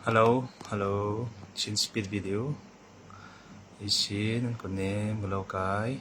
Hello, hello, Chin Speed Video. Isin kone mulo kai.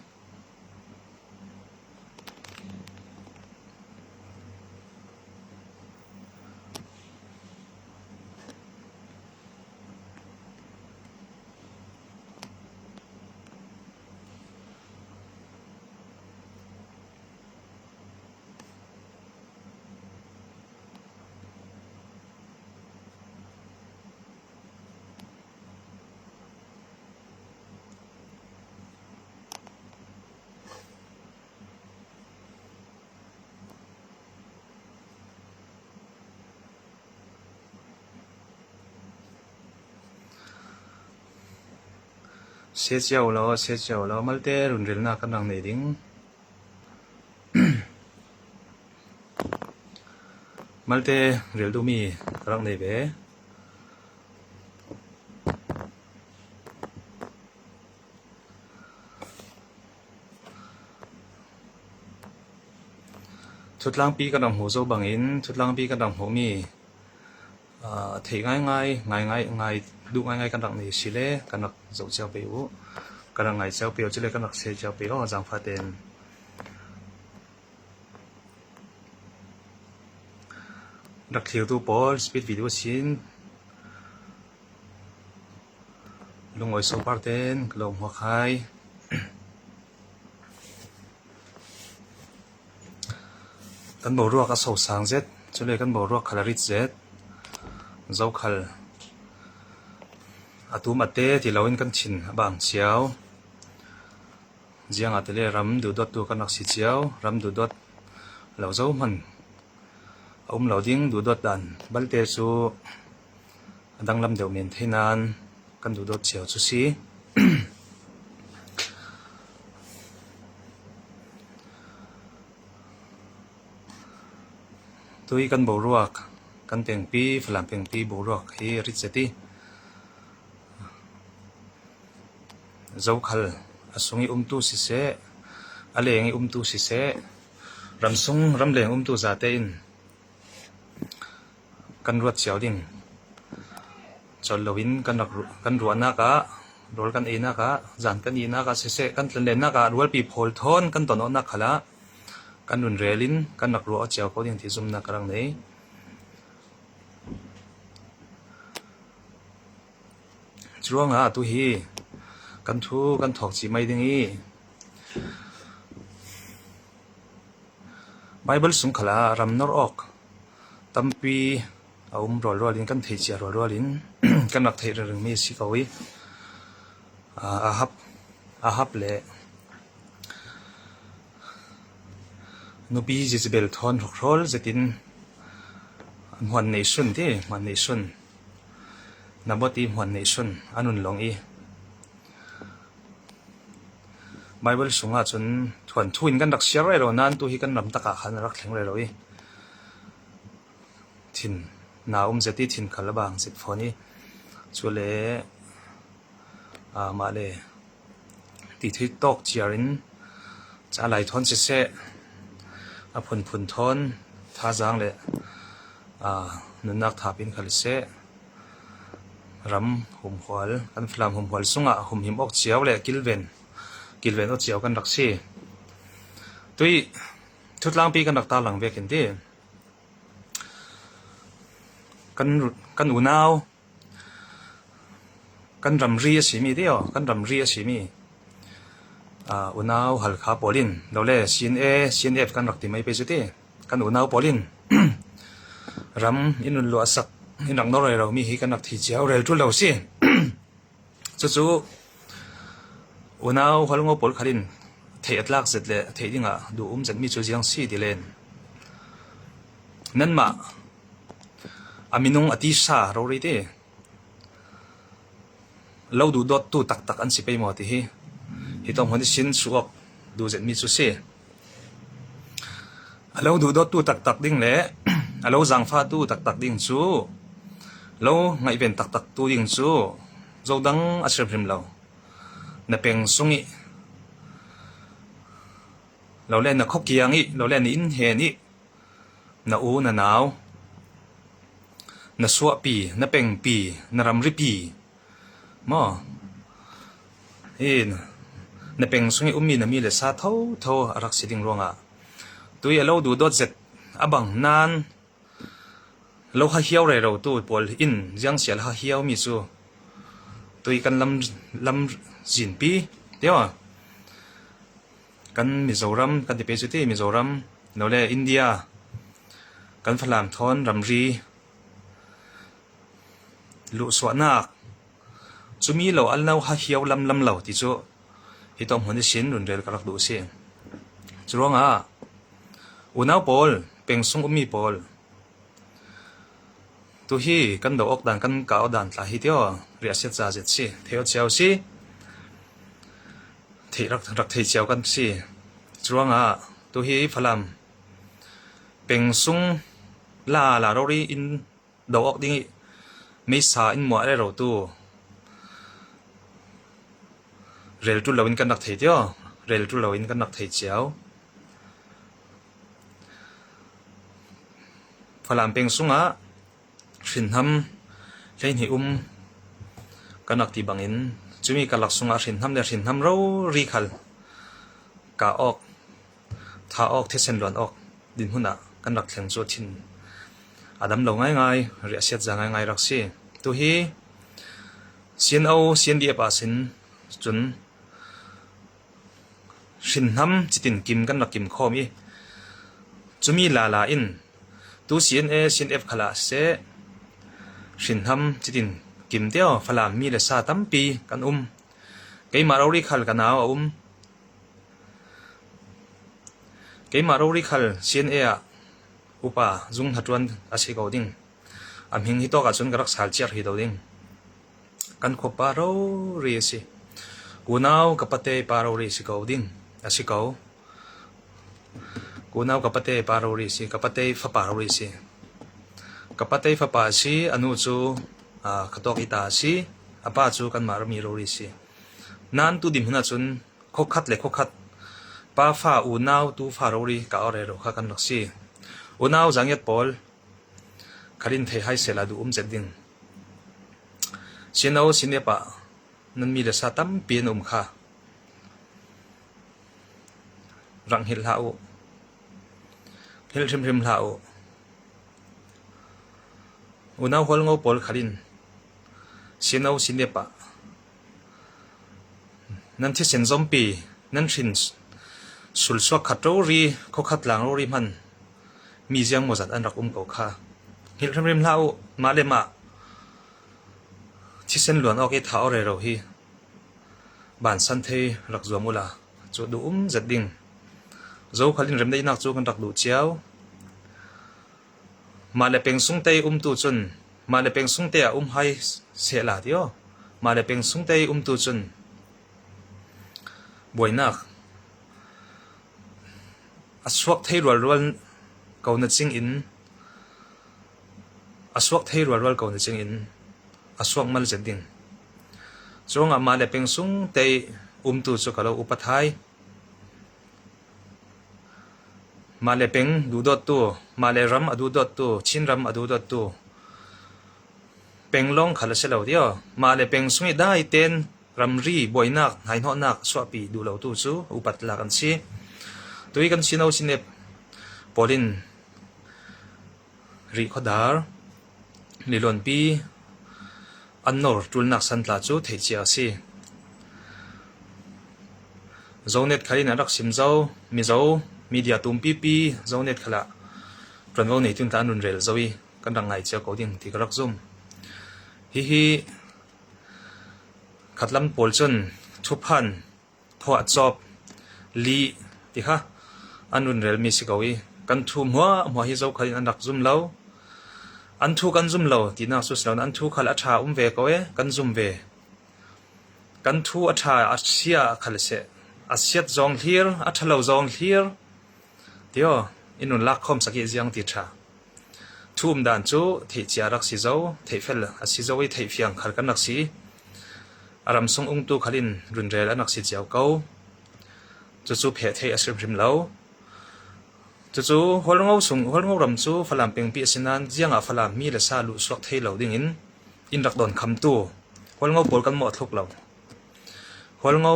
Se cio law, se cio law, malte runrilnak kan rak nei ding. Malte rel duhmi ka rak nei ve. Thutlangpi kan rak hmuh zo bangin thutlangpi kan rak hmuhmi theih ngaingai, ngai ngai, duh ngaingai kan rak nei si le kan rak zoh cio pe u. Kan rak ngai cio pe u cule kan rak share cio pe u zaangfah tein. Rak thlirtu pawl speed video sin lungawi sopar tein ka lawm hua khai. Kan boruak a sosang zet, cule kan boruak khal a rit zet. Zokhal a tum a te ti loin kan thin a bang cio. Ziang ah tile ram duhdawttu kan rak si cio. Ram duhdawt lo zohmanh a um lo ding duhdawt dan balte cu a danglam deuh men thei nain kan duhdawt cio cu si. Tui kan boruak kan pengpi Falam pengpi boruak hi rit zet i Zokhal a sung i umtu siseh, a leng i umtu siseh, ramsung ramleng umtu zate in kan ruat cio ding. Cawl loin kan rak kan ruahnak ah, rawl kan einak ah, zan kan ihnak ah siseh, kan tlonlennak ah rualpi phawl thawn kan ton awknak khal ah kan run rel in kan rak ruah cio ko ding ti zumhnak ka rak nei. Curuangah atuhi kan thu kan thawk chih mei ding i Baibal sung khal ah ram nawr awk tampi a um rualrual in kan thei cia rualrual in kan rak theih ringringmi a si ko i Ahab, Ahab le nupi Jezebel thawn hrokhrawl zetin hmuan nei sun ti hmuan nei sun. Naboth i hmuan nih cun a nun lawng i Baibal sungah cun thuanthu in kan rak siar rero nain tuhi kan ram tak ah khan a rak thleng rero i thin na um zet i thin khal a bang zet fawn i cu le mah le ti thei tawk ciar in ca lai thawn siseh a phunphun thawn thazaang le nunnak thap in khal seh ram humhual kan Falam humhual sungah humhim awk cio le kilven kilven awk cio kan rak si. Tui thutlangpi kan rak tarlang ve kin ti. Kan kan unau Kan ramri a simi deuh, kan ramri a simi unau Halkha pawl in lole CNA, CNF kan rak ti mei pei cu ti. Kan unau pawl in ram inn run luah sak in rak nawr romi hi kan rak thi cio rel ṭul lo si. Cucu unau Hualngo pawl khal in theih a tlak zet le theih dingah duh um zetmi cu ziang si ti len. Nanmah A minung a tisa rori te. Lo duh dawttu taktak an si pei maw ti hi. Hi tong hmun sin suak duh zetmi cu si. A lo duh dawttu taktak ding le a lo zaangfahtu taktak ding cu lo ngaihven taktak tu ding cu zodang a si hrim lo. Na peng sung i lo le na khuakiang i lo le na inn hen i Na u na nau. Na suahpi, na pengpi, na ramripi maw hi na peng sung i ummi na mi le sa thotho a rak si ding ruangah tui a lo duhdawt zet a bang nain lo ha hiau rero tu pawl in ziangsial ha hiau mi cu tui kan lam lam zinpi tiwa kan Mizoram kan ti pe cu ti Mizoram lo le India kan Falam thawn ramri luhsuahnak cumi lo al no ha hiau lam lam lo ti cu hi to hmun sin runrel ka rak duh si. Curuangah unau pawl pengsung ummi pawl tuhi kan do awk dan kan ka awk dan tla hi tio riahsiat za zet si theo cio si thei rak rak thei cio kan si. Curuangah tuhi Falam pengsung la la rori in do awk ding i meisa in muah rero tu rel ṭul loin kan rak thei tio. Rel ṭul loin kan rak thei cio. Falam peng sungah hrinham 12 um kan rak ti bangin cumi karlak sungah hrinham le hrinham rori khal kah awk Thah awk thisen luan awk dinhmun ah kan rak thleng cu thin a dam lo ngaingai, riahsiat za ngaingai rak si. Tuhi CNO, CNDF ah sin cun hrinnam citin kim kan rak kim khawm i cumi lala in tu CNA, CNF khal ah siseh hrinnam citin kim teo Falam mi le sa tampi kan um. Keimah rori khal ka nau a um. Keimah rori khal CNA ah upa zung hnaṭuan a si ko ding. A hming hi tawk ahcun ka rak sal ciar hi do ding. Kan khuapa rori a si. Unau ka pate pa rori si ko ding a si ko. Unau ka pate pa rori si, ka pate fapa rori si. Ka pate fapa a si, a nu cu ka tawk i ta a si, a pa cu kanmah rami rori si. Nain tu dinhmun ahcun khuakhat le khuakhat, pafa unau tufa rori ka rero kha kan rak si. Unau zangiat pawl khalin thei hai sela duh um zet ding. Sino sinep ah nan mi le sa tampi an um kha. Rang hil hlah u. Hil hrimhrim hlah u. Unau hualngo pawl khalin sino sinep ah Nan thisen zawmpi, nan hrin sulsuak khat rori, khuakhat lang rori hman mi ziangmawzat an rak um ko kha. Hngilh hrimhrim hlah u, mah le mah thisen luan awk i tha awr rero hi vansan thei rak zuam ula cu duh um zet ding. Zokhal in remdaihnak cu kan rak duh cio. Mah le pengsung te umtu cun mah le pengsung te ah um hai sehla ti aw. Mah le pengsung te umtu cun buainak a suak thei rualrual ko na cing in a suak thei rualrual ko na cing in a suak mal zet ding. Cuangah mah le pengsung te umtu cu ka lo upat hai. Mah le peng duhdawttu, mah le ram a duhdawttu, Chinram a duhdawttu peng lawng khal a si lo tio. Mah le peng sung i dai tein ramri buainak, hnaihhnawhnak chuahpi duh lotu cu upat lak an si. Tui kan sino sinep pawl in Rihkhawdar, lilawnpi an nawr ṭulnak santla cu theihcia a si. Zonet khal in an rak sim zau. Mizo media tumpipi Zonet khal ah ṭuanvo neitu in tla an run rel zau i kan rak ngai cia ko ding ti ka rak zumh. Hihi khatlam pawl cun thuphan phuahcawp, lih ti kha an run relmi si ko i kan thu hmuahhmuah hi zokhal in an rak zum lo. An thu kan zum lo tinak cu si lo an thu khal a ṭha um ve ko e kan zum ve. Kan thu a ṭha a sia khal seh a siat zong hlir a ṭhalo zong hlir tio in run lak khom saki ziang ti ṭha. Thu um dan cu theih cia rak si zo theih fel a si zo i theih fiang khal kan rak si. A ram sung ungtu khal in runrel an rak si cio ko. Cucu pheh theih a si hrimhrim lo. Cucu Hualngo sung Hualngo ram cu Falam pengpi a si nain ziang ah Falam mi le sa luhsuak thei lo ding in inn rak don khamtu Hualngo pawl kan mawh thluk lo. Hualngo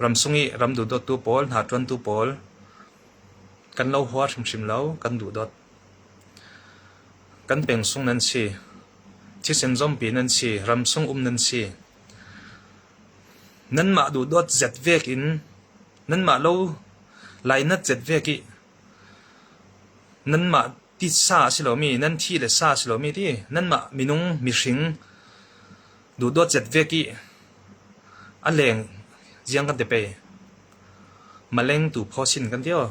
ram sung i ram duhdawttu pawl, hna ṭuantu pawl kan lo hua hrimhrim lo, kan duhdawt. Kan peng sung nan si. Thisen zompi nan si. Ram sung um nan si. Nanmah duhdawt zet vek in nanmah lo lainat zet vek i nanmah titsa a si lomi, nan thi le sa a si lomi ti nanmah minung mihring duhdawt zet vek i a leng ziang kan ti pei. Maleng tu phaw sin kan ti aw.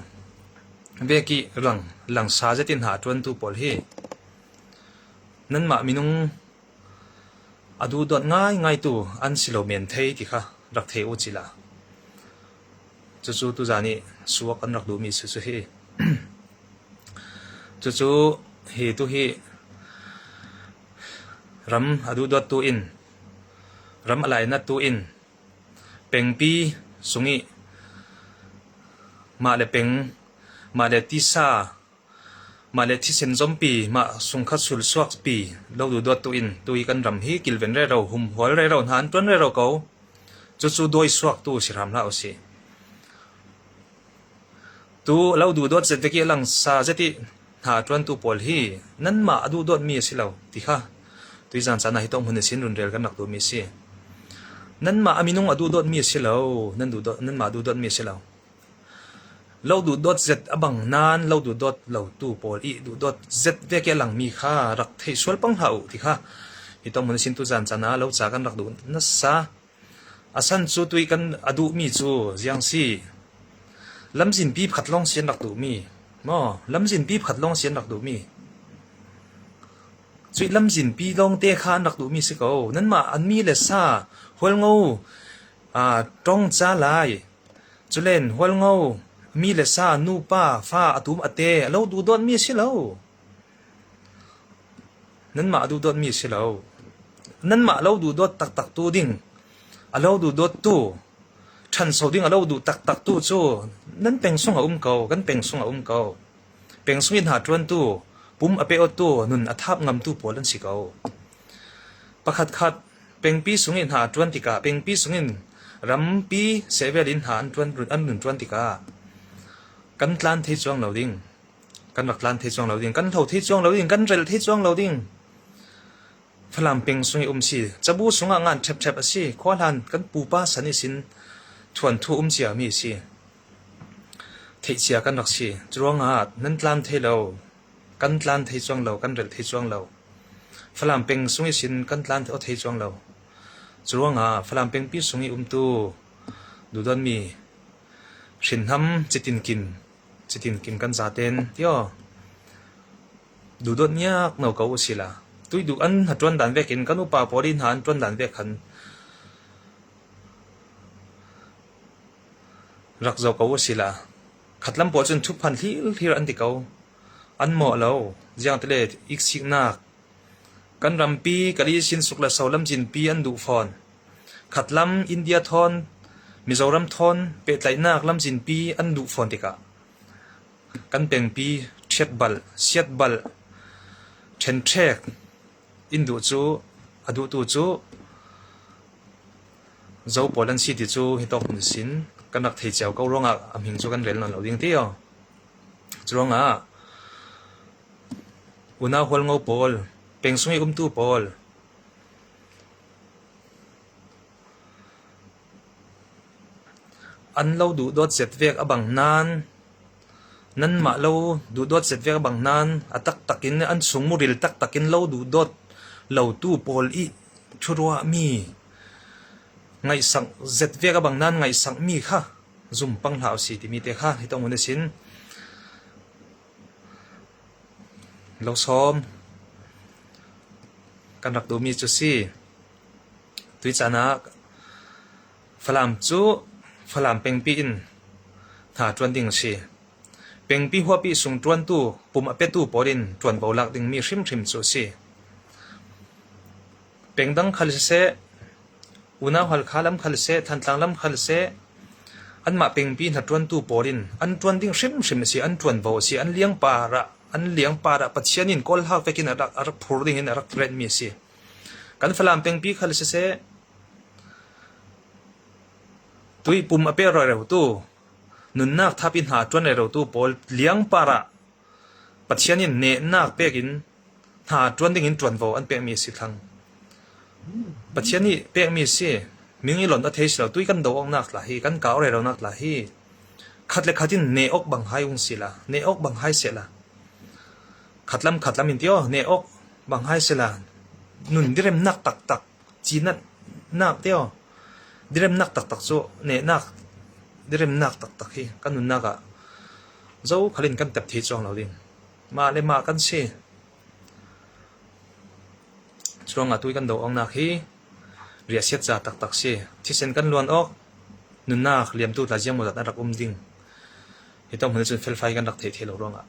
Vek i rang langsa zet in hna a ṭuantu pawl hi nanmah minung A duhdawt ngaingaitu an si lo men thei ti kha rak thei u cila. Cucu tuzan i suak an rak duhmi cu hi. Cucu hi tu hi ram a duhdawttu in ram a lainattu in pengpi sung i mah le peng mah le tisa Mah le thisen zompi, mah sungkhat sulsuakpi lo duhdawt tu in tui kan ram hi kilven rero, humhual rero hna an ṭuan rero ko. Cucu dawisuaktu si hram hlah usih. Tu lo duhdawt zet vek i a langsa zet i hna ṭuantu pawl hi nanmah a duhdawtmi a si lo ti kha tuizan caan ah hi tawh hmun in sin runrel kan rak duhmi a si. Nanmah a minung a duhdawtmi a si lo, nan duhdawt, nanmah a duhdawtmi a si lo. Lo duhdawt zet a bang nain lo duhdawt lotu pawl i duhdawt zet vek i a langmi kha rak thei sual pang hlah u ti kha hi tawhmun sin tuzan caan ah lo ca kan rak duh nasa. A san cu tui kan a duhmi cu ziang si lamzinpi pakhat lawng si an rak duhmi maw lamzinpi pakhat lawng si an rak duhmi. Cuih lamzinpi lawngte kha an rak duhmi si ko. Nanmah an mi le sa hualngo tong ca lai Culen Hualngo, mi le sa, nupa, fa a tum a te, a lo duhdawtmi a si lo. Nanmah a duhdawtmi a si lo. Nanmah lo duhdawt taktak tu ding, a lo duhdawt tu, ṭhanso ding a lo duh taktak tu cu nan peng sung a um ko, kan peng sung a um ko. Peng sung in hna ṭuantu, pum a pe awtu, nun a thap ngamtu pawl an si ko. Pakhat khat Pengpi sung i hna a ṭuan tikah pengpi sungin rampi sehvel in hna an ṭuan an run ṭuan tikah kan tlan thei cuang lo ding, kan rak tlan thei cuang lo ding, kan hlo thei cuang lo ding, kan rel thei cuang lo ding. Falam peng sung i um si. Cabu sungah ngan ṭhepṭhep a si. Khua hlan kan pupa san i sin thuanthu um cia mi a si. Theihcia kan rak si. Curuangah nan tlan thei lo. Kan tlan thei cuang lo, kan relh thei cuang lo. Falam peng sung i sin kan tlan aw thei cuang lo. Curuangah Falam pengpi sung i umtu duhdonmi hrinham citin kim citin kim kan zaten tio duhdawt niak no ko usila. Tui du an hatuan dan vekin kan upa pawl in hna an tuan dan vek khan rak zo ko usila. Khatlam pawl cun thuphan hlirhlir an ti ko. An mawh lo. Ziangtile iksiknak kan rampi kali sin suk le so lamzinpi an duh fawn. Khatlam India thawn, Mizoram thawn pehtlaihnak lamzinpi an duh fawn tikah kan pengpi ṭhiat bal, siat bal, ṭhenṭhek in duh cu a duhtu cu Zo pawl an si ti cu hi tawk hmun sin kan rak thei cio ko ruangah a hmin cu kan rel nawn lo ding ti aw. Curuangah unau hualngo pawl, pengsung i umtu pawl, an lo duhdawt zet vek a bang nain nanmah lo duhdawt zet vek a bang nain a taktak in an chung muril taktak in lo duhdawt lotu pawl i ṭhuruahmi ngaihsak zet vek a bang nain ngaihsakmi kha zum pang hlah usih timi te kha hi tong un a sin. Lo sawm kan rak duhmi cu si. Tuicaan ah Falam cu Falam pengpi in hna ṭuan ding a si. Pengpi huapi sung ṭuantu pum a petu pawl in ṭuanvo lak dingmi hrimhrim cu a si. Pengdang khal siseh, unau Halkha lam khal seh, Thantlang lam khal seh, Anmah pengpi hnaṭuantu pawl in an ṭuan ding hrimhrim a si, an ṭuanvo a si, an liangpar ah an liangpar ah Pathian in kawlhak vekin a rak a rak phur ding in a rak renhmi a si. Kan Falam pengpi khal siseh, tui pum a pe rereutu, nunnak thapi hna ṭuan rereutu pawl liangpar ah Pathian in nehnak pek in hna ṭuan ding in ṭuanvo an pekmi a si thlang. Pathian nih pekmi a si. Ming i lonh a thei si lo. Tui kan do awknak tla hi, kan kau reronak tla hi khat le khat in neh awk bang hai ung si la, neh awk bang hai seh la. Khat lam khat lam in ti aw, neh awk bang hai seh la. Nun diremnak taktak, cinat nak ti aw, diremnak taktak cu nehnak diremnak taktak hi kan nunnak ah zo khalin kan tep thei chuang lo ding. Mah le mah kan si. Curuangah tui kan do awknak hi riahsiat ca taktak si. Thisen kan luan awk, nunnak liamtu tla ziangmawzat an rak um ding. Hi tong hmun cun felfai kan rak theih thei lo ruangah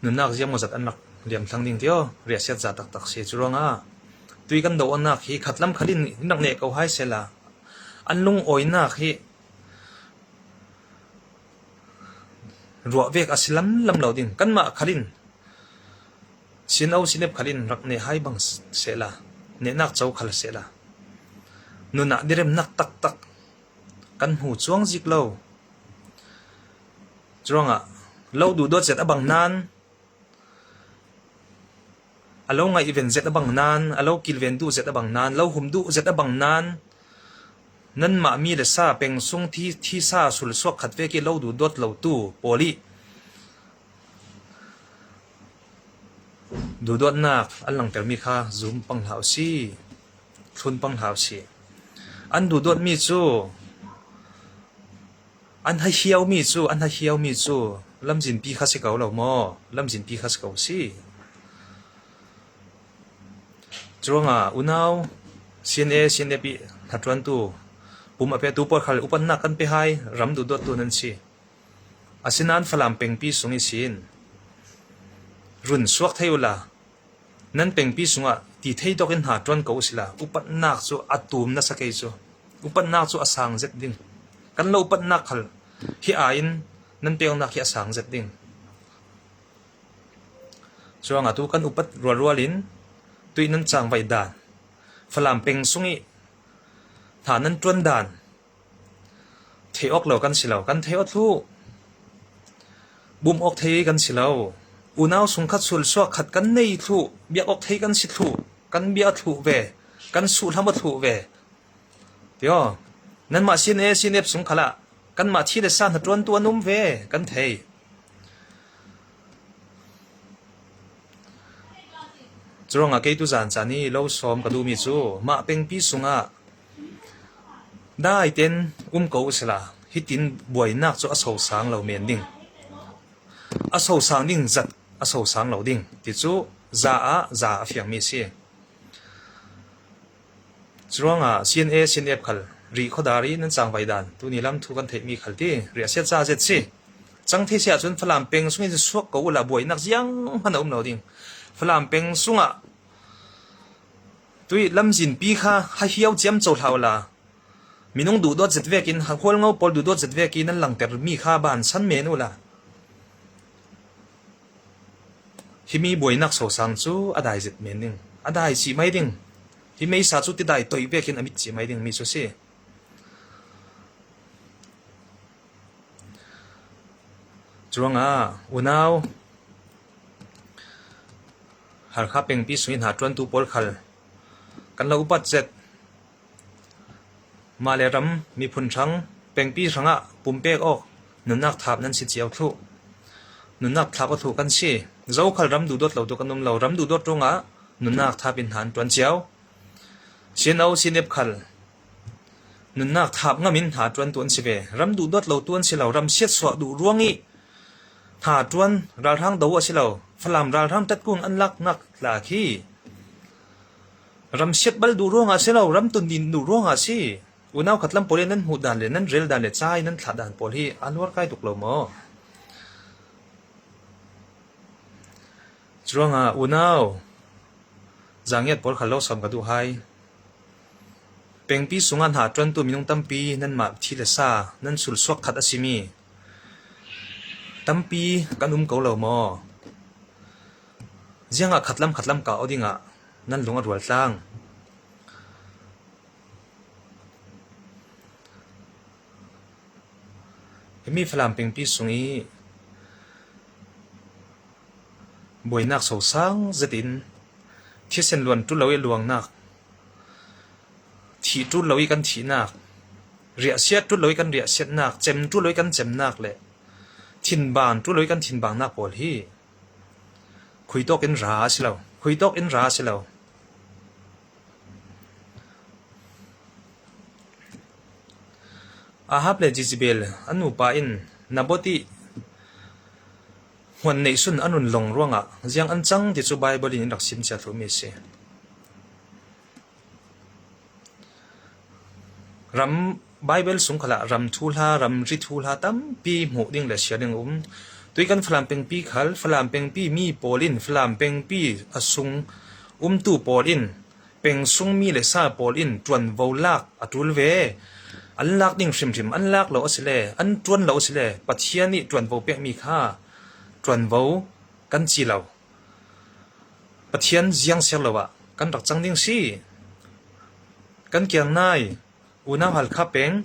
nunnak ziangmawzat an rak liam thlang ding tio riahsiat ca taktak si. Curuangah tui kan do awknak hi khatlam khalin in rak neh ko hai sela an lungawinak hi ruah vek a si lamlam lo ding. Kanmah khalin Sino sinep khal in rak ne hai bang sehla, nehnak co khal sehla. Nun ah diremnak taktak kan hmu cuang zik lo. Curuangah lo duhdawt zet a bang nain a lo ngaihven zet a bang nain, a lo kilven duh zet a bang nain, lo hum duh zet a bang nain, nanmah mi le sa peng sung thi thisa sulsuak khat ve ki lo duhdawt lo tu pawl i Duhdawtnak an langhtermi kha zum pang hlah usih, thlun pang hlah usih. An duhdawtmi cu an hahiomi cu an hahiomi cu lamzinpi kha si ko lo maw? Lamzinpi kha si ko si. Curuangah unau CNA CNF i hnaṭuantu pum a petu pawl kha upatnak kan pe hai, ram duhdawttu nan si. Asinain Falam pengpi sung i sin run suak thei ula nan pengpi sungah ti thei tawk in hna ṭuan ko usila upatnak cu a tum nasa kei cu upatnak cu a sang zet ding kan lo upatnak khal hi ai in nan peknak hi a sang zet ding cuang atu kan upat rualrual in tui nan cang vai dan Falam peng sung i hna nan ṭuan dan Theih awk lo kan si lo. Kan theih awk thlu. Bum awk thei kan si lo. Unau sungkhat sulsuak khat kan nei thlu. Biak awk thei kan si thlu. Kan bia a thlu ve. Kan suhlam a thlu ve. Tio. Nanmah sin e sin ep sung khala. Kanmah thi le sa hna ṭuantu an um ve. Kan thei. Curuangah kei tu zan caan i lo sawm ka duhmi cu mah pengpi sungah Dai tein um ko usila hitin buainak cu a sosang lo men ding. A sosang ding zat a sosang lo ding ti cu za ah za a fiangmi a si. Curuangah CNA CNF khal ri khuadar i nan cangvai dan tuni lam thu kan theihmi khal ti ri a siat ca zet si. Cang thei si ahcun Falam peng sung in suak ko ula buainak ziang hmanh a um lo ding. Falam peng sungah Tui lamzinpi kha hahio ciamco hlah ulaw minung duhdawt zet vekin hualngo pawl duhdawt zet vek i nan langhtermi kha vansan men ulaw himi buainak sosang cu a dai zet men ding, a dai chih mai ding. Hi meisa cu tidai toih vekin a mit chih mai dingmi cu a si. Curuangah unau Halkha pengpi sui hna ṭuantu pawl khal kan lo upat zet. Mah le ram miphun hrang pengpi hrangah pumpek awk nunnak thap nan si cio thluh. Nunnak thlap a thluh kan si. Zokhal ram duhdawt lo tu kan um lo. Ram duhdawt ruangah nunnak thap in hna an ṭuan cio. CNO CNF khal nunnak thap ngam in hna ṭuantu an si ve. Ram duhdawt lo tu an si lo. Ram siatsuah duh ruang i Hna ṭuan ralhrang do a si lo. Falam ralhrang tatkung an laknak tla khi ram siat bal duh ruangah a si lo, ram tunnin duh ruangah a si. Unau khatlam pawl i nan hmuh dan le nan rel dan le ca i nan thlah dan pawl hi aa luarkai tuk lo maw? Curuangah unau zaangiat pawl kha lo sawm ka duh hai. Pengpi sungah hna ṭuantu minung tampi nanmah thi le sa nan sulsuak khat a simi tampi kan um ko lo maw? Ziangah khatlam khatlam kah awk dingah nan lung a rual tlang? Himi Falam pengpi sung i buainak sosang zet in thisen luan ṭul lo i luangnak, thih ṭul lo i kan thihnak, riahsiat ṭul lo i kan riahsiatnak, cem ṭul lo i kan cemnak le thinbang ṭul lo i kan thinbangnak pawl hi khuitawk in ra a si lo. Khuitawk in ra a si lo. Ahab le Jezebel an nupa in Naboth i hmuan neihsun an run long ruangah ziang an cang ti cu Baibal in an rak chim cia thluhmi a si. Ram Baibal sung khal ah ram thu hla, ramri thu hla tampi hmuh ding le sia ding a um. Tui kan Falam pengpi khal, Falam pengpi mi pawl in Falam pengpi a sung umtu pawl in peng sungmi le sa pawl in ṭuanvo lak a ṭul ve. An lak ding hrimhrim an lak lo a si le an ṭuan lo a si le Pathian nih ṭuanvo pekmi kha ṭuanvo kan ci lo. Pathian ziang ser lo ah kan rak cang ding si. Kan kiang nai unau Halkha peng,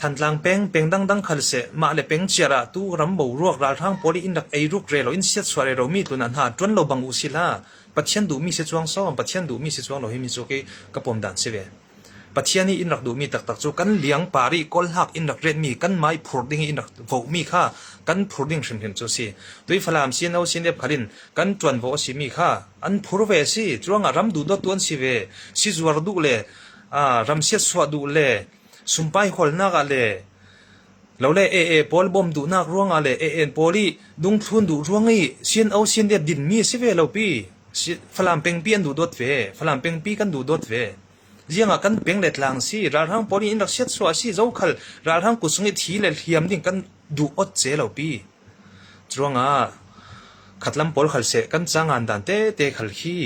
Thantlang peng, peng dangdang khal seh mah le peng chiar ah tu ram boruak ralhrang pawl i inn rak ei ruk re lo in siatsuah re romi tun ah hna ṭuan lo bang u si hlah. Pathian duhmi si cuang sawm, Pathian duhmi si cuang lo hi mi cu kei ka pom dan si ve. Pathian i inn rak duhmi taktak cu kan liang par i kawlhak inn rak retmi kan mai phur ding i inn rak vohmi kha kan phur ding hrimhrim cu a si. Tui Falam CNO CNF khal in kan ṭuanvo a simi kha an phur ve a si. Cuangah ram duhdawttu an si ve. Sizuar duh le ram siatsuah duh le sumpai hawlnak ah le lo le AA pawl bawm duhnak ruangah le AN pawl i dungthlun duh ruang i CNO CNF dinmi a si ve lo pi. Falam pengpi an duhdawt ve. Falam pengpi kan duhdawt ve. Ziangah kan peng le tlang si ralhrang pawl nih in rak siatsuah a si zokhal ralhrang kut sung i thi le hliam ding kan duh ot ce lo pi. Curuangah khatlam pawl khal seh kan cangan dan tete khal khi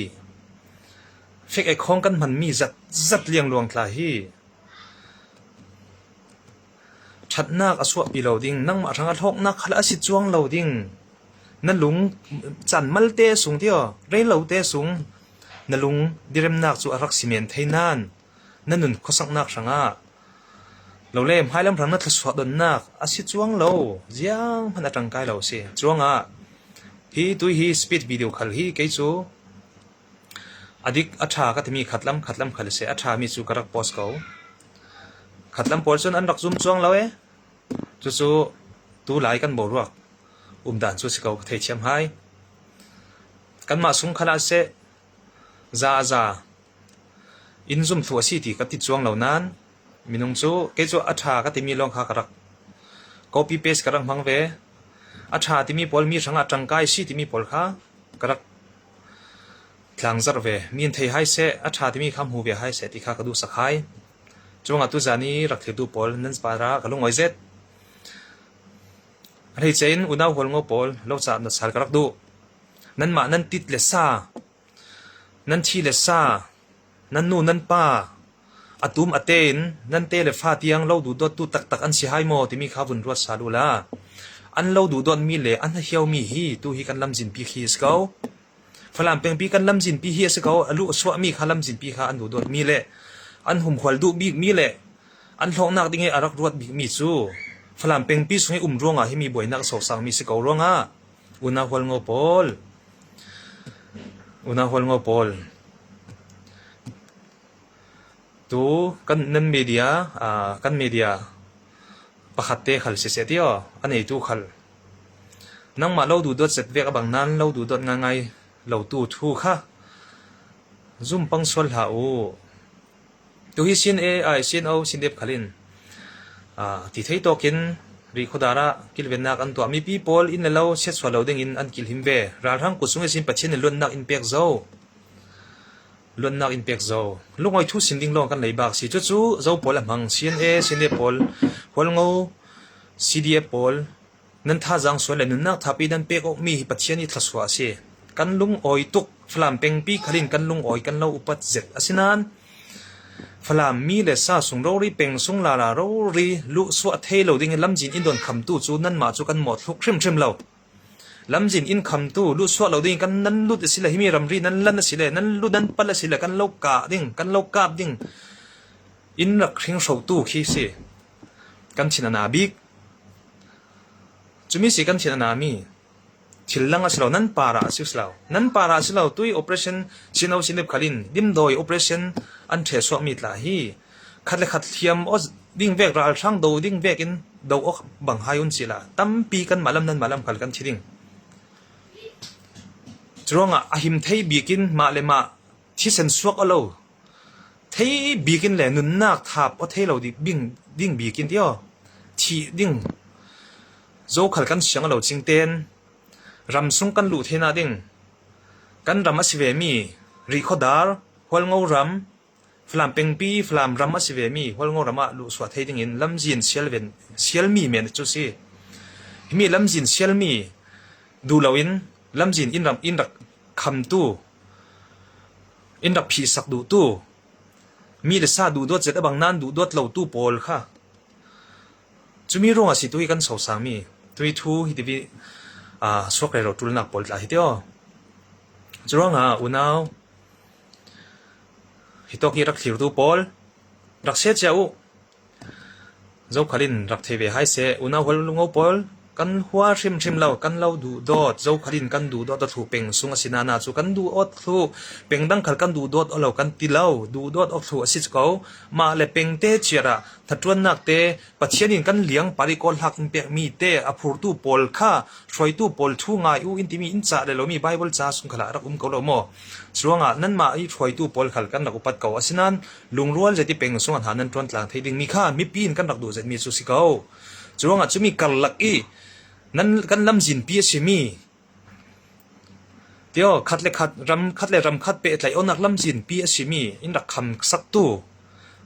fek ek hawng kan hmanmi zatzat liangluang tla hi ṭhatnak a chuahpi lo ding nangmah hrangah hlawknak khal a si cuang lo ding na lung caan malte sung tio rei lo te sung na lung diremnak cu a rak si men thei nain na nun khuasaknak hrangah lo le hmailam hrang na thluachuah donnak a si cuang lo ziang hmanh a ṭangkai lo si cuangah hi tui hi speed video khal hi kei cu A dik a ṭha ka timi khatlam khatlam khal a si. A ṭhami cu ka rak post ko. Khatlam pawl cun an rak zum cuang lo ee. Cucu tulai kan boruak umdan cu a si ko ka theithiam hai. Kanmah sung khal ah seh za a za inn zumthlu a si ti ka ti cuang lo nain minung cu kei cu a ṭha ka timi lawng kha ka rak copy paste ka rak hmang ve. A ṭha timi pawl mi hrangah ṭangkai si timi pawl kha ka rak Tlangzarh ve, mi in thei hai seh, a ṭha timi kha hmu ve hai seh ti kha ka duhsak hai. Cuangah tuzan i rak thiltu pawl nan para ka lungawi zet. A hleice in unau hualngo pawl lo caah na sal ka rak duh. Nanmah nan tit le sa, nan thi le sa, nan nu nan pa, a tum a te in nan te le fa tiang lo duhdawttu taktak an si hai maw timi kha vun ruat sal u la. An lo duhdawtmi le an hahiomi hi tu hi kan lamzinpi khi a si ko. Falam pengpi kan lamzinpi hi a si ko. A luh a chuahmi kha lamzinpi kha an duhdawtmi le an humhual duh bikmi le an hlawknak ding i a rak ruat bikmi cu Falam pengpi chung i um ruangah hi mi buainak a sosangmi si ko ruangah unau hualngo pawl unau hualngo pawl Tu kan nan media kan media pakhat te khal siseh ti aw a neitu khal nangmah lo duhdawt zet vek a bang nan lo duhdawt ngaingai lo tu thu kha zum pang sual hlah u. Tu hi sin A ai sin O sin F khal in ti thei tawk in Rihkhawdar ah kilvennak an tuah. Mipi pawl inn le lo chiatsual lo ding in an kilhim ve. Ralhrang kut sung i sin Pathian nih luatnak in pek zau. Luatnak in pek zau. Lungawi thu sin ding lawng kan lei bak si. Cucu zo pawl a hmang. CNA, CNA pawl, Hualngo, CDF pawl, nan thazaang sual le nunnak thapi nan pek awkmi hi Pathian i thluachuah a si. Kan lungawi tuk. Falam pengpi khalin kan lungawi kan lo upat zet. Asinain, Falam mi le sa sung rori peng sung lala rori luhsuah thei lo ding in lamzin in don khamtu cu nanmah cu kan mawhthluk hrimhrim lo. Lamzin inn khamtu luhsuah lo ding kan nan lut a si le himi ramri nan lan a si le nan lu nan pal a si le kan lo kah ding kan lo kap ding inn rak hringhrotu khi si. Kan thin a na bik. Cumi si kan thin a na mi. Thil lang a si lo nan par ah a si lo. Nan par ah a si lo tui operation sino sinip khalin dimdawi operation an ṭhe suakmi tla hi khat le khat hliam ding vek ralhrang do ding vek in do awk bang hai un si la tampi kan mah lam nan mah lam khal kan thi ding. Curuangah a him thei bik in mah le mah thisen suak a lo thei bik in le nunnak thap o thei lo ding ding bik in tio thi ding zokhal kan siang lo ching ten ram sung kan luh the na ding kan ram a si ve mi rikhodar hualngo ram Falam pengpi Falam ram a si vemi Hualngo ram ah luhsuah thei dingin lamzin sialven sialmi men cu si. Himi lamzin sialmi duh loin lamzin inn ram inn rak khamtu inn rak phihsak duhtu mi le sa duhdawt zet a bang nan duhdawt lotu pawl kha cumi ruangah si tu hi kan sosangmi tui thu hi tivi suak rero ṭulnak pawl tla hi tio. Curuangah unau Hi tawk hi rak thlirtu pawl rak se cia u. Zokhal in rak thei ve hai seh. Unau hual lungo pawl kan hua hrimhrim lo, kan lo duh dawt. Zokhal in kan duh dawt a thlu peng sung a si nana cu kan duh awt thlu. Peng dang khal kan duh dawt lo kan ti lo. Duh dawt awk thlu a si ko. Mah le peng te chiar ah thatuannak te Pathian in kan liang pari kawl hlak in pekmi te a phurtu pawl kha hruaitu pawl thu ngai u in timi in cah le lomi Bible ca sung khala rak um ko lo maw? Curuangah nanmah i hruaitu pawl khal kan rak upat ko. Asinain lungrual zeti peng sungah hna nan ṭuan tlang thei dingmi kha mipi in kan rak duh zetmi cu si ko. Curuangah cumi karlak i nan kan lamzinpi a simi Tio khat le khat ram khat le ram khat pehtlaih awnak lamzinpi a simi in rak kham saktu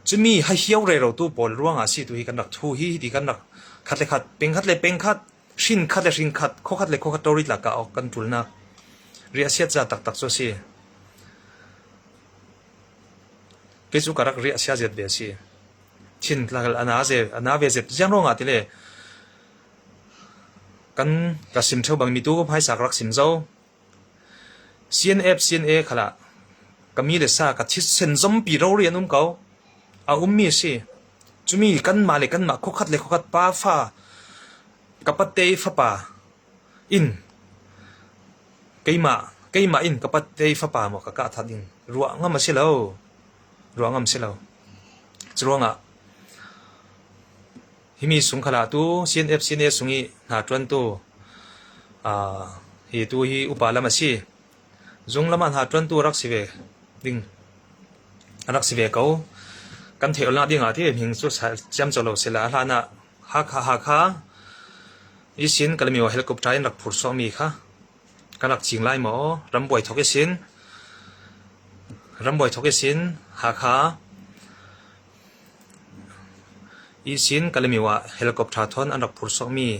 cumi hahiau rerotu pawl ruangah si tu hi kan rak thu hi ti kan rak khat le khat peng khat le peng khat hrin khat le hrin khat kho khat le kho khat tori tlak ka ok kan ṭulnak riah siat za taktak cu a si. Kei cu ka rak riah sia zet ve a si. Thin tlakal ana ze ana ve zet ziang ruangah tile Kan ka sim ṭheo bangmi tu hmaisa ka rak sim zau. CNF CNA khal ah ka mi le sa ka thisen zompi rori an um ko. A ummi a si. Cumi kanmah le kanmah khuakhat le khuakhat pa fa ka pate fapa in keimah keimah in ka pate fapa maw ka kah that ding ruah ngam a si lo. Ruah ngam si lo. Curuangah Himi sungkhal ah tu CNF CNA sung i hna ṭuantu hi tu hi upa lam a si. Zung lam ah hna ṭuantu rak si ve ding a rak si ve ko. Kan theih olnak ding ah ti hming cu ciamco lo sila a hlan ah Hakha Hakha isin Kalamyo helicopter in rak phur suakmi kha kan rak cing lai maw? Rambuai thok isin Rambuai thok isin Hakha Ihsin Kalemyo ah helicopter thawn an rak phur sawkmi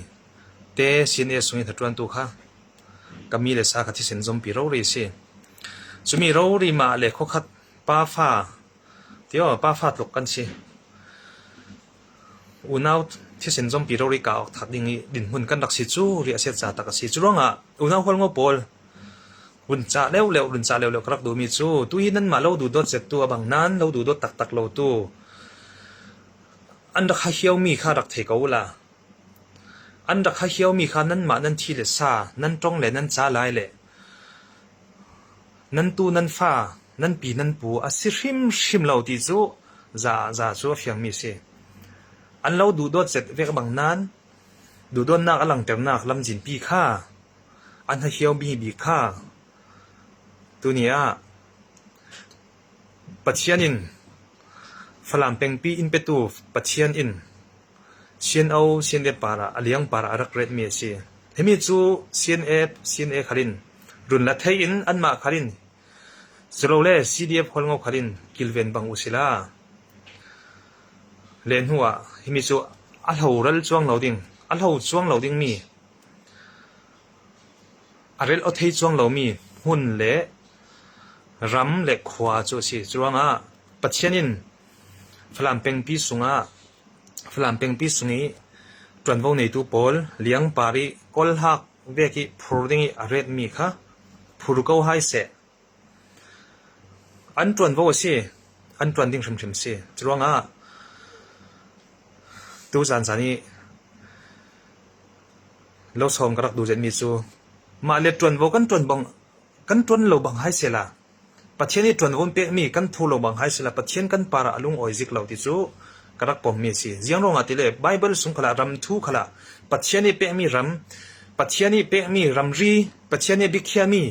te CNA sung in hnaṭuantu kha ka mi le sa kha thisen zumpi rori a si. Cumi rori mah le khuakhat pafa tio pafa tluk kan si. Unau thisen zumpi rori ka awk thak ding i dinhmun kan rak si cu ri a siat ca tak a si. Cu ruangah unau hualngo pawl Vun cah leuhleuh vun cah leuhleuh ka rak duhmi cu tuhi nanmah lo duhdawt zettu a bang nan lo duhdawt taktak lo tu an rak hahiomi kha rak thei ko u la. An rak hahiomi kha nanmah nan thi le sa, nan ṭong le nan ca lai le nan tu nan fa, nan pi nan pu a si hrimhrim lo ti cu za za cu a fiangmi a si. An lo duhdawt zet vek bang nan duhdawtnak a langhternak lamzinpi kha An hahiomi bik kha tuni ah Pathian in Falam pengpi inn petu Pathian in CNO CNF par ah a liang par ah a rak retmi a si. Himi cu CNF CNA khal in run la thei in anmah khal in culole CDF hualngo khal in kilven bang usila. Leh hnu ah himi cu a hloral cuang lo ding a hlo cuang lo dingmi A rel aw thei cuang lomi hmun le ram le khua cu a si. Curuangah Pathian in. Falam pengpi sungah Falam pengpi sung i ṭuanvo neitu pawl liangpar i kawlhak vek i phur ding i a retmi kha phur ko hai seh. An ṭuanvo a si. An ṭuan ding hrimhrim a si. Curuangah tuzaan zan i losawm ka rak duh zetmi cu mah le ṭuanvo kan ṭuan bang kan ṭuan lo bang hai sehla Pathian i ṭuanvo an pekmi kan phu lo bang hai sehla Pathian kan par ah a lungawi zik lo ti cu ka rak pommi a si. Ziang ruangah ti le Baibal sung khalah ramthu khalah Pathian i pekmi ram, Pathian i pekmi ramri, Pathian i biakhiahmi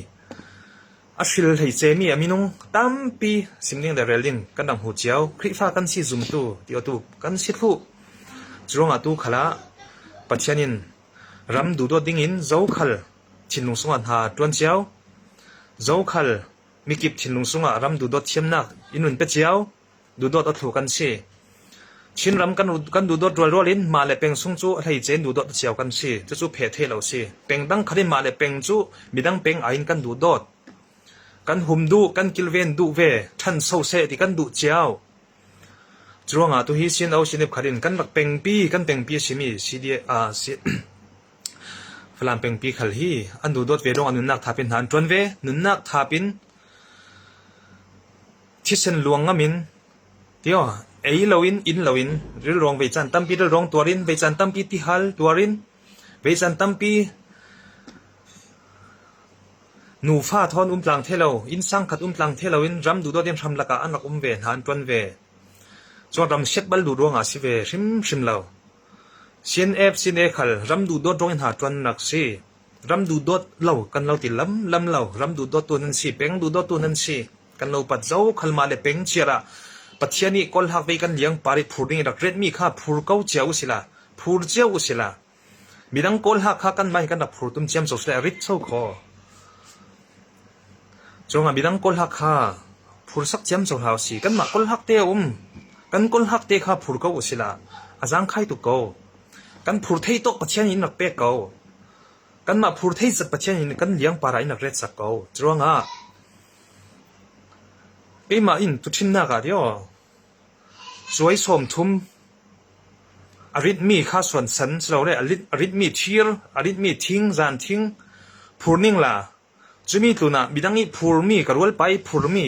A hril hleicemi a minung tampi sim ding le rel ding kan rak hmu cio. Khrihfa kan si zumtu ti awtu kan si thlu. Curuangah tu khal ah Pathian in ram duhdawt ding in zokhal thinlung sungah hna ṭuan cio. Zokhal mikip thinlung sungah ram duhdawt thiamnak in run pe cio. Duhdawt a thlu kan si. Chinram kan, kan duhdawt rualrual in mah le peng sung cu a hleice in duhdawt cio kan si. Cucu pheh theh lo si. Peng dang khat in mah le peng cu midang peng ai in kan duhdawt. Kan hum duh, kan kilven duh ve, ṭhanso seh ti kan duh cio. Curuangah tuhi CNO CNF khat in kan rak pengpi, kan pengpi a simi CDA, uh, Falam pengpi khal hi an duhdawt ve lawng ah nunnak thap in hna an ṭuan ve. Nunnak thap in Thisen luang ngam in tio ei loin inn loin rilruang vei caan tampi rilruang tuar in vei caan tampi tihal tuar in vei caan tampi nufa thawn um tlang the lo inn sangkhat um tlang the loin ram duhdawt in hram lakah an rak um ve hna an ṭuan ve. Cun ram siat bal duh ruangah si ve hrimhrim lo. CNF CNA khal ram duhdawt ruang in hna ṭuan nak si. Ram duhdawt lo kan lo ti lamlam lo. Ram duhdawttu nan si, peng duhdawttu nan si. Kan lo pat zo khalmah le peng chiar ah Pathian nih kawlhak vei kan liang par i phur ding i rak retmi kha phur ko cia usila. Phur cio usila. Midang kawlhak kha kanmah hi kan rak phur tum ciam co sile a rit cho khaw. Cungah midang kawlhak kha phur sak ciam co hlah usi. Kanmah kawlhak te a um. Kan kawlhak te kha phur ko usila. A zaangkhai tuk ko. Kan phur thei tawk Pathian in rak pek ko. Kanmah phur thei zat Pathian in kan liang par ah in rak ret sak ko. Curuangah keimah in tuṭhinnak ah tio cuai 30 a ritmi kha suansan silole a ritmi thir, a ritmi thing, zan thing phur ning la cumi tlun ah midang i phurmi ka rualpa i phurmi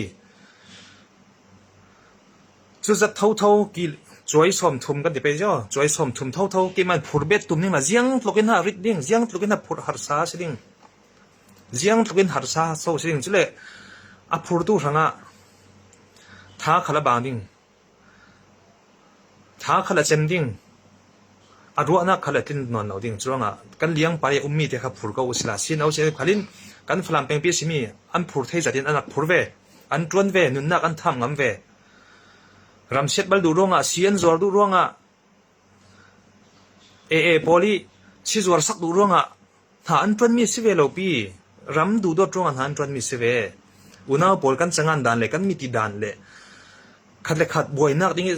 Cuzat thotho ki cuai 30 kan ti pei cu. Cuai 30 thotho keimah phur bet tum ning la ziang tluk in ha rit ding, ziang tluk in ha phur harsa si ding. Ziang tluk in harsa so si ding. Cule a phurtu hrangah tha khal a bang ding. Tha khal a cem ding. A ruahnak khal a tlin nawn lo ding. Curuangah kan liang pa i ummi te kha phur ko usila. Sino si khalin kan Falam pengpi simi an phur thei zat in an rak phur ve. An ṭuan ve, nunnak an tham ngam ve. Ramsiat bal duh ruangah, si an zuar duh ruangah, AA pawl i sizuar sak duh ruangah hna an ṭuanmi si ve lo pi. Ram duhdawt ruangah hna an ṭuanmi si ve. Unau pawl kan cangan dan le kan miti dan le khat le khat buainak ding i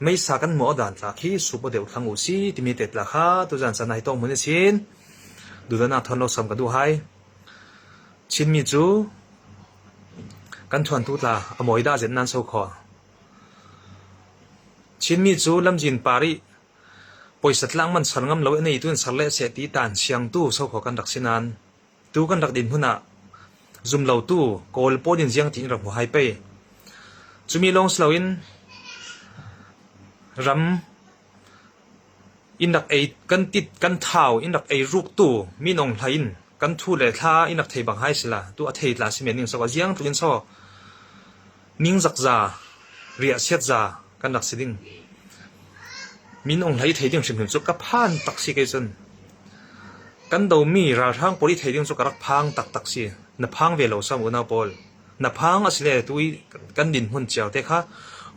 meisa kan muah dan tla khi sup a deuh thlang u si timi te tla kha tuzan caan ah hi tawng mun a sin. Duhdanak thon lo sam ka duh hai. Chinmi cu kan ṭhuantu tla a mawi dah zetin nan so khawh? Chinmi cu lamzin par i puaisa tlang man ser ngam lo i a neitu in ser le seh ti taan siangtu sokhaw kan rak si nain tu kan rak din hmun ah zumlotu Kawl pawl in ziang tiin rak hmu hai pei. Cumi lawng si loin ram Inn rak ei kan tit kan thau inn rak ei ruktu minung hlei in kan thu le thla inn rak thei bang hai sila tu a thei tla si men ning so a ziang tluk in so ningzak za riah siat za kan rak si ding minung hlei thei ding hrimhrim cu ka phan tak si kei cun kan domi ralhrang pawl i thei ding cu ka rak phang taktak si na phang ve lo sam unau pawl na phang asile tu i kan dinhmun cio te kha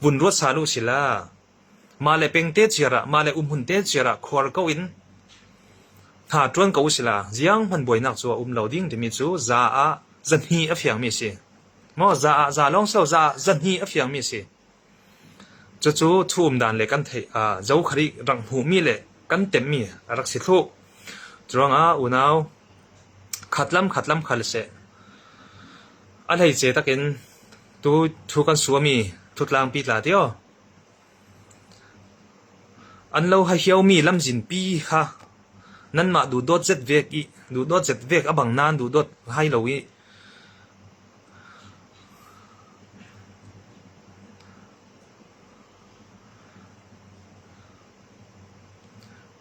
vun ruat sal u sila Mah le peng te ciar ah, mah le umhmun te ciar ah khuar ko in hna ṭuan ko usila ziang hmanh buainak cu a um lo ding timi cu za ah zahnih a fiangmi a si. Maw za ah za lawng si lo, za ah zahnih a fiangmi a si. Cucu thu um dan le kan theih ah zokhar i rak hmuhmi le kan temmi a rak si thlu. Curuangah unau khat lam khat lam khal seh. A hleice takin tu thu kan suami thutlangpi tla tio. An lo hahiomi lamzinpi kha nanmah duhdawt zet vek i duhdawt zet vek a bang nain duhdawt hai lo i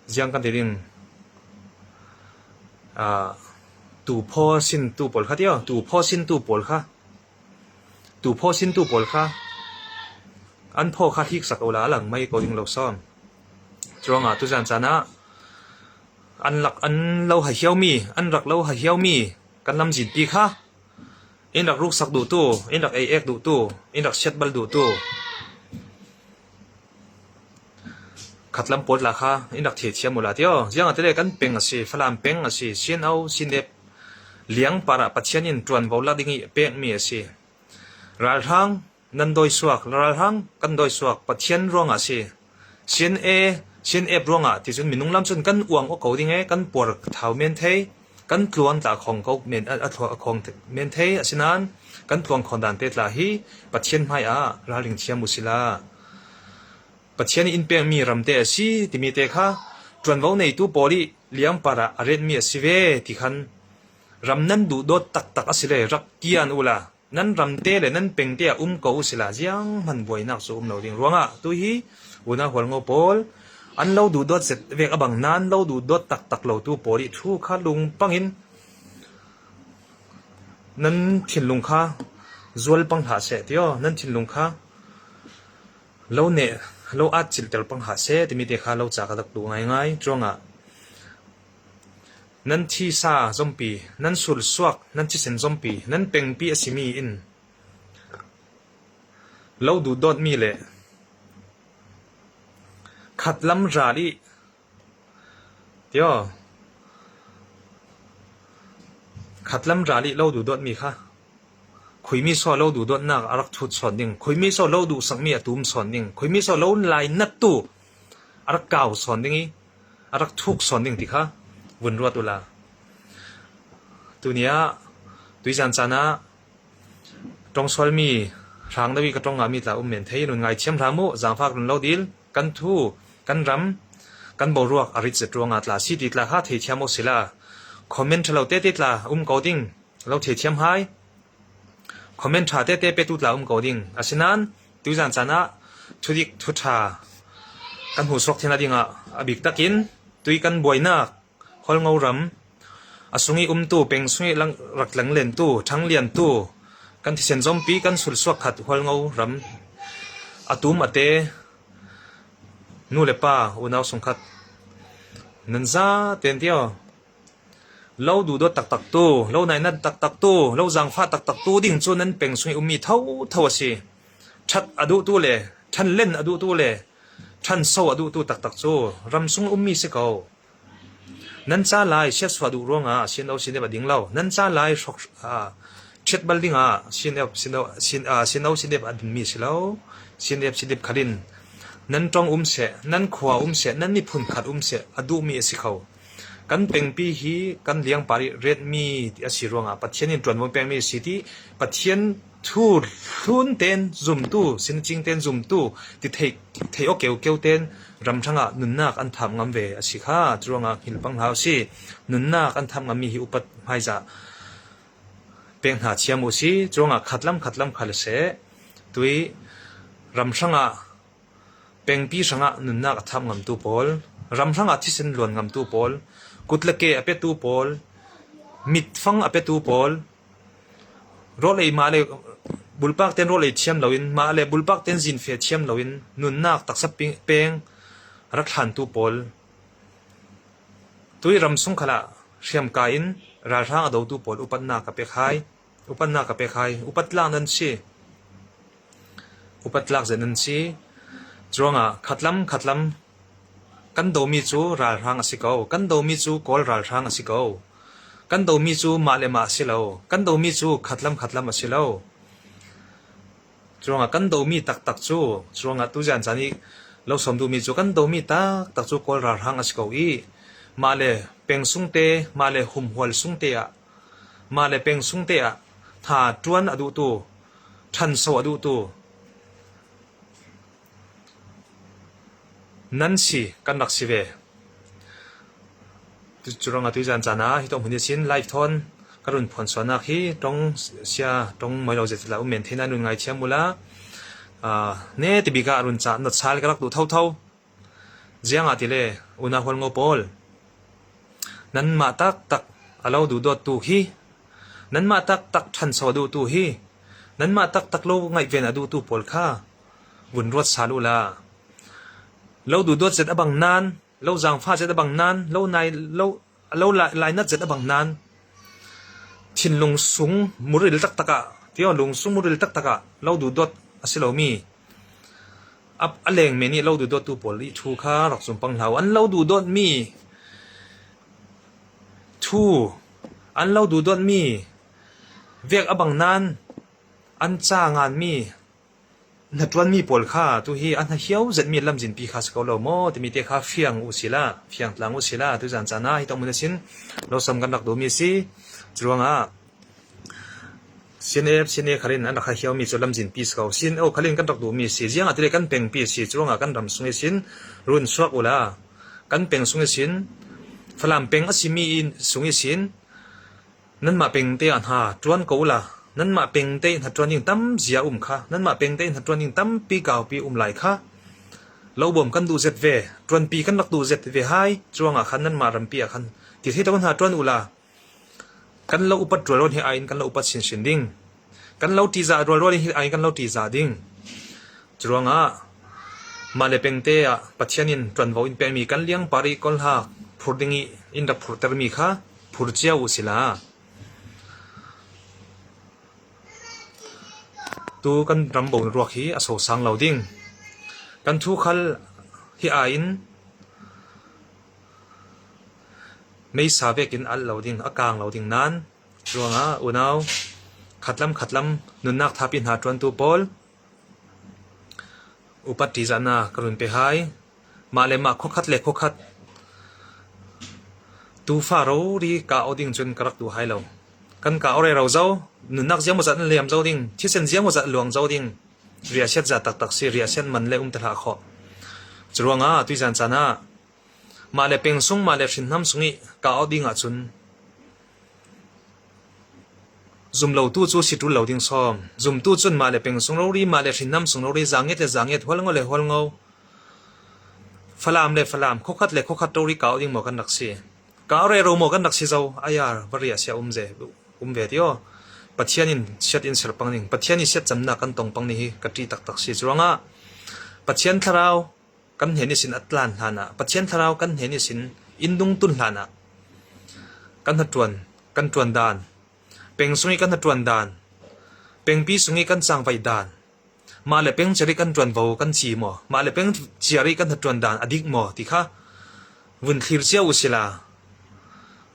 Ziang kan ti ding tuphaw sintu pawl kha tio tuphaw sintu pawl kha tuphaw sintu pawl kha an phaw kha hik sak ula a lang mai ko ding lo sawn. Cuangah tuzan caan ah an lak an lo hahiaumi an rak lo hahiaumi kan lamzinpi kha in rak ruksak duhtu in rak ei ek duhtu in rak siat bal duhtu Khatlam pawl tla kha in rak theithiam ula ti aw. Ziang ah tile kan peng a si, Falam peng a si, CNO, CNF liangpar ah Pathian in ṭuanvo lak ding i pekmi a si. Ralhrang nan dawi suak, ralhrang kan dawi suak, Pathian ruangah a si. CNA, CNF ruangah ti cun minung lam cun kan uang awk ko ding e, kan puar thau men thei, kan tluang tla khong ko men a khong men thei asinain kan tluang khon dan te tla hi Pathian hmai ah ralring thiam usila. Pathian inn pekmi ram te a si timi te kha ṭuanvo neitu pawl i liangpar ah a renhmi a si ve ti khan ram nan duhdawt taktak a si le rak kian u la nan ram te le nan peng te ah um ko u sila zianghmanh buainak cu um lo ding ruangah tuhi unau hualngo pawl an lo duhdawt zet vek a bang nan lo duhdawt taktak lo tu pawl i thu kha lungpang in nan thinlung kha zual pang hlah seh ti aw nan thinlung kha Lo neh lo aat cilter pang hlah seh timi te kha lo ca ka rak duh ngaingai. Cuangah nan thisa zompi, nan sulsuak, nan thisen zompi, nan pengpi a simi in lo duhdawtmi le khat lam ral i tio khat lam ral i lo duhdawtmi kha Khuimi saw lo duhdawtnak a rak thut sawn ding, khuimi saw lo duhsakmi a tum sawn ding, khuimi saw lo lai nattu a rak kau sawn ding i a rak thuk sawn ding ti kha vun ruat ula. Tuni ah tuizan caan ah tongsualmi hrang deuh i ka tong ngami tla um men thei nun ngaithiam hlah mu zaangfak run lo dil kan thu kan ram kan boruak a rit zet ruangah tla si ti tla kha theithiam u sila comment ṭhalo te te tla um ko ding Lo theithiam hai. Comment ṭha tete petu tla um ko ding. Asinain tuzan caan ah thudik thuṭha kan hmuhsuak thina dingah a bik takin tui kan buainak Hualngo ram a sung i umtu peng sung i rak tlanglentu ṭhangliantu kan thisen zompi kan sulsuak khat Hualngo ram a tum a te nu le pa unau sungkhat nan za ten tio Lo duhdawt taktak tu, lo nainat taktak tu, lo zaangfah taktak tu ding cu nan peng chung i ummi thotho a si. Ṭhat a duhtu le ṭhanlen a duhtu le ṭhanso a duhtu taktak cu ramsung ummi si ko. Nan ca lai siatsuah duh ruangah CNO CNF a ding lo. Nan ca lai hrok ṭhiat bal dingah CNF CNO CNF a dinmi si lo. CNF CNF khalin nan ṭong um seh, nan khua um seh, nan miphun khat um seh a duhmi a si kho. Kan pengpi hi kan liangpar i retmi ti a si ruangah Pathian in ṭuanvo pekmi a si ti Pathian thu hlun tein zumtu sincing tein zumtu ti theih theih awk keukeu tein ramhrang ah nunnak an thap ngam ve a si kha. Cu ruangah hngilpang hlah usih. Nunnak an thap ngammi hi upat hmaizah pek hna thiam usih. Cu ruangah khatlam khatlam khal seh. Tui ramhrang ah Pengpi hrangah nunnak a thap ngamtu pawl, ram hrangah thisen luan ngamtu pawl, kut le ke a petu pawl, mitfang a petu pawl, rawl ei mah le bulpak tein rawl ei thiam loin mah le bulpak tein zinfe thiam loin nunnak taksa peng rak hlantu pawl, tui ram sung khal ah hriamkai in ralhrang a dotu pawl upatnak ka pek hai. Upatnak ka pek hai. Upat tlak nan si. Upat tlak zet nan si. Cuangah khatlam khatlam kan domi cu ralhrang a si ko. Kan domi cu Kawl ralhrang a si ko. Kan domi cu mah le mah a si lo. Kan domi cu khatlam khatlam a si lo. Cuangah kan domi taktak cu cuangah tuzian caan i lo sawm duhmi cu kan domi taktak cu Kawl ralhrang a si ko i mah le peng sung te, mah le humhual sung te ah Mah le peng sung te ah hna ṭuan a duhtu, ṭhanso a duhtu. Nan si kan rak si ve. Curuangah tuizan caan ah hi tong hmun sin live thawn ka run phuan sualnak hi tong sia tong moi lo zeitila um men the na nun ngai thiam ula ne tibik ah run ca not sal ka rak duh thotho. Ziang ah tile unau hualngo pawl nanmah taktak a lo duhdawttu hi nanmah taktak ṭhancho a duhtu hi nanmah taktak lo ngaihven a duhtu pawl kha vun ruat sal u la. Lo duhdawt zet a bang nain, lo zaangfah zet a bang nain, lo nai lo lo lainat zet a bang nain thinlung sung muril taktak ah tio lung sung muril taktak ah lo duhdawt a si lomi A lengmi nih lo duhdawttu pawl i thu kha rak zum pang hlah u. An lo duhdawtmi thu, an lo duhdawtmi vek a bang nain an ca nganmi hnaṭuanmi pawl kha tuhi a hnahiau zetmi lamzinpi kha si ko lo maw timi te kha fiang u sila, fiangtlang u sila tuzan caan ah hi tong mun a sin losam kan rak duhmi a si. Curuangah CNF CNA khalin an rak hiaumi cu lamzinpi si ko. CNO khalin kan rak duhmi si. Ziang ah tile kan pengpi si. Curuangah kan ram sung sin run suak ula. Kan peng sung sin Falam peng a simi in sung sin nanmah peng te ah hna tuan ko ula. Nanmah peng te hna tuan ding tam zia um kha. Nanmah peng te hna tuan ding tampi kaupi um lai kha. Lobawm kan duh zet ve. Tuanpi kan rak duh zet ve hai. Cuangah khan nanmah rampi ah khan ti thei to hna tuan ula. Kan lo upat rualrual hi ai in kan lo upat sinsin ding. Kan lo ṭihzah rualrual hi ai in kan lo ṭihzah ding. Curuangah mah le pengte ah Pathian in ṭuanvo in pekmi kan liangpar i kawlhak phur ding i in rak phurtermi kha phur cio usila. Tu kan ram boruak hi a sosang lo ding. Kan thu khal hi ai in Meisa vekin alh lo ding, a kaang lo ding nain ruangah unau khatlam khatlam nunnak thapi hna ṭuantu pawl upat ṭihzahnak ka run pe hai. Mah le mah khuakhat le khuakhat tuufa rori kaa awh ding cun ka rak duh hai lo. Kan kaa awh rero zo, nunnak ziangmawzat an liam zo ding, thisen ziangmawzat a luang zo ding, riahsiat za taktak si, riahsiat man le um te hlah khawh. Curuangah tuizan caan ah Mah le peng sung, mah le hrinhnam sung i kaa awh ding ahcun zumlotu cu si ṭul lo ding sawm. Zumtu cun mah le peng sung rori, mah le hrinhnam sung rori, zaangiat le zaangiat, hualngo le hualngo, Falam le Falam, khuakhat le khuakhat rori kaa awh ding maw kan rak si. Kaa awh rero maw kan rak si zo, ayar va riah sia um ze, um ve ti aw. Pathian in siat in ser pang ning, Pathian i siat camnak kan tong pang ni hi ka ṭih taktak si. Curuangah Pathian thlarau kan hnen i sin a tlan hlanah Pathian Thlarau kan hnen i sin inn dungtun hlanah kan hnaṭuan kan ṭuan dan peng sung i kan hnaṭuan dan pengpi sung i kan cangvai dan mah le peng cer i kan ṭuanvo kan ci maw mah le peng ciar i kan hnaṭuan dan a dik maw ti kha vun thlir cio usila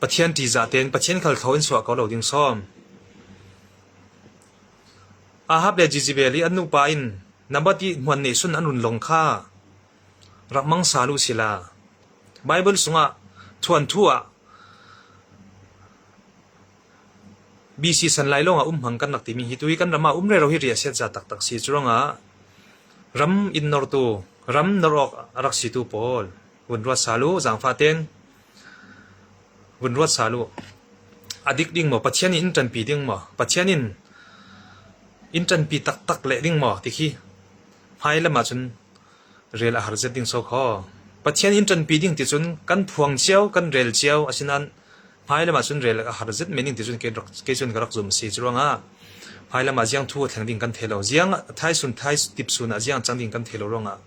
Pathian ṭihzah tein Pathian khal thlo in chuah ko lo ding sawm. Ahab le Jezebel i an nupa in Naboth i hmuan nih sun an run long kha rak mang sal u sila. Baibal sungah thuanthu ah BC san lai lawngah um hmang kan rak timi hi tui kan ram ah um rero hi ria siat za taktak si curuangah ram in nortu ram nor awk a rak situ pawl vun ruat sal u zaangfah ten vun ruat sal u. A dik ding maw? Pathian in ṭanpi ding maw? Pathian in in ṭanpi taktak leh ding maw? Ti khi hmailam ahcun rel a har zet ding so khaw. Pathian in ṭanpi ding ti cun kan phuang cio, kan rel cio, asinain hmailam ahcun rel a har zet men ding ti cun kei cun ka rak zum si. Curuangah hmailam ah ziang thu a thleng ding kan thei lo. Ziang thaisun thai tipsun ah ziang cang ding kan thei lo ruangah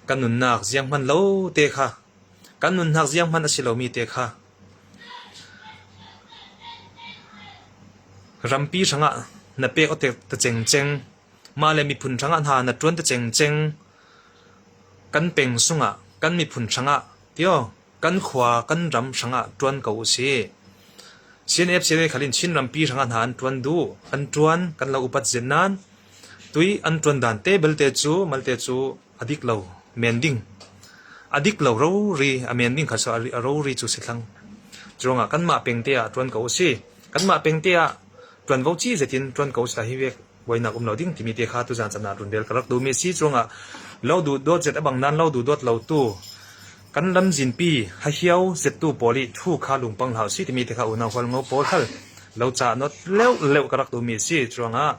kan nunnak ziang hman lo te kha kan nunnak ziang hman a si lomi te kha rampi hrangah na pek awk ta cengceng mah le miphun hrangah hna na ṭuan ta cengceng kan peng sungah kan miphun hrangah tio kan khua kan ram hrangah ṭuan ko usih. CNF CNA khalin Chin rampi hrangah hna an ṭuan duh an ṭuan kan lo upat zen nain tui an ṭuan dan te belte cu malte cu a dik lo men ding a dik lo rori a men ding kha cu a rori cu si thlang. Curuangah kanmah pengte ah ṭuan ko usih. Kanmah pengte ah ṭuanvo ci zetin ṭuan ko usih hi vek. Buainak um lo ding timi te kha tuzan chan ah runrel ka rak duhmi a si. Cuangah lo duh dawt zet a bang nan lo duh dawt lo tu kan lamzinpi hahiau zettu pawl i thu kha lungpang hlah usih timi te kha unau hualngo pawl hal lo ca not leuh leuh ka rak duhmi a si. Cuangah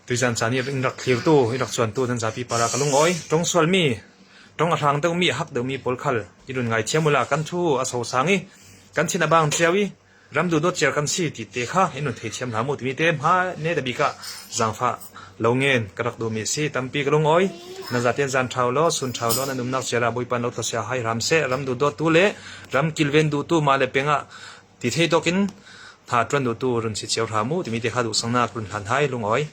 Tuizan caan i in rak thlirtu, i rak cuantu nan zapi par ah ka lungawi. Ṭong sualmi, ṭong a hrang deuhmi, a hak deuhmi pawl khal i run ngaithiam ula kan thu a sosang i kan thin a bang cio i ram duhdawt cer kan si ti te kha in run theithiam hlah mu timi te hma ne da bik ah zaangfah lo ngen ka rak duhmi a si. Tampi ka lungawi. Nan zaten zan ṭhau law, sun ṭhau law nan umnak cia ah Bawipa lo thlasia hai hram seh. Ram duhdawttu le ram kilven duhtu mah le peng ah ti thei tawk in tha ṭuan duhtu run si cio hram u timi te kha duhsangnak run hlan hai lungawi.